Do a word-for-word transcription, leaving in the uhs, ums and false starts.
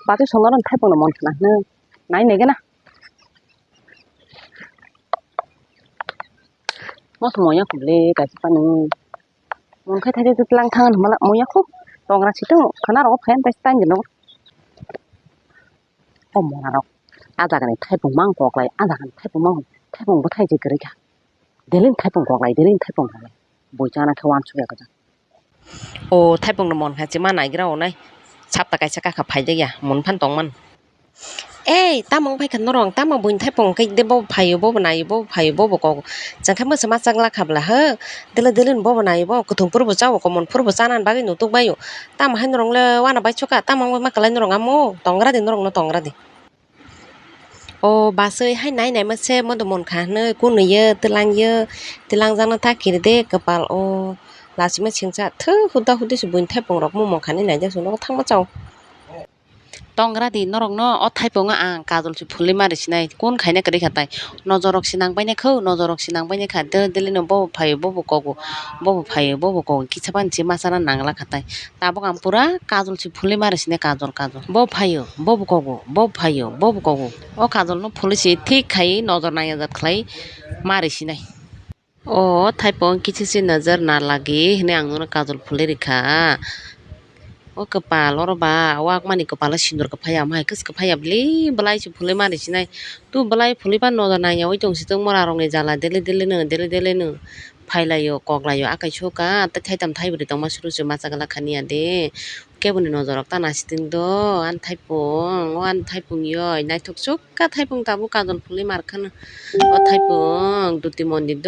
Bati songno thaipung no mon khna hwnwi nai nai gana. Moso moya khum le kaisa pani. Mon khai thai thai lang thang mala moya khu. Tongra si tong khana ro phan tai tang no. O mona rok. A jaga ni thaipung mang kok lai, a jaga ni thaipung mang, thaipung bo thai je kwrwi kha. Delin thaipung kok lai, delin thaipung kok lai. Boi chana khe uansuk ya kwchang. O thaipung no mon kha chima naigra o nai. Sapta kaisa kakha phaijak ya, mon phan tongman. Ei, tamo wng phaikha norok, tamo buini thaipung khe de bo phaio, bo bo naio, bo bo phaio, bo bo kok. Chang khe mwsa ma chak la kha bla, ho? Dele dele ni bo bo naio, bo kwthwng phuru bo chao, komon phuru bo chanani bagwi nutuk baio. Tamo hai norok le uana bai chukha, tamo wngwi ma kwlai norok amo? Tongra di norok no, tongra di. O baswi hai nai nai ma se modo mon kha hwnwi, kunui yo, twlang yo, twlang jakno ta kiri de kwpal o. Lachima singcha, thw, huda hudi se buini thaipung rok mumung kha ni naijak se nogo thangma chao. Tongra di norok no, o thaipung o ang kajol se phulwi ma rw sinai, kun khaina kwrwi kha tai. Nojor rok se nang bai nai kho, nojor rok se nang bai nai kha, dele dele no bo bo phaio, bo bo kogo, bo bo phaio, bo bo kogo, kisa phano se ma chana nang la kha tai. Tabuk ang pura kajol se phulwi ma rw sinai, kajol, kajol. Bo phaio, bo bo kogo, bo phaio, bo bo kogo. O kajol no phulwi se thik khai nojor nai ajat khlai ma rw sinai. O thaipung kichisi nazar na lagi hwnwi ang nono kajol phulwi rikha. O kwpal oro ba, o akmani kwpalo sindur kwphai ya, omo hai kwswk kwphai ya bwlai, bwlai se phulwi mani sinai. Tu bwlai phulwi phano nojor nangya oi tong si tong mora rokni jala dele dele no, dele dele no phailaio, koklaio, akai suka, tei thaitam thaibrwi tongma suru se macha glak khani ya de. Keboni nojor rok ta nasiting do, ani thaipung, o ani thaipung yoi, naithok sukha thaipung tabuk kajol phulwi mar khano. O thaipung Duti mondir do.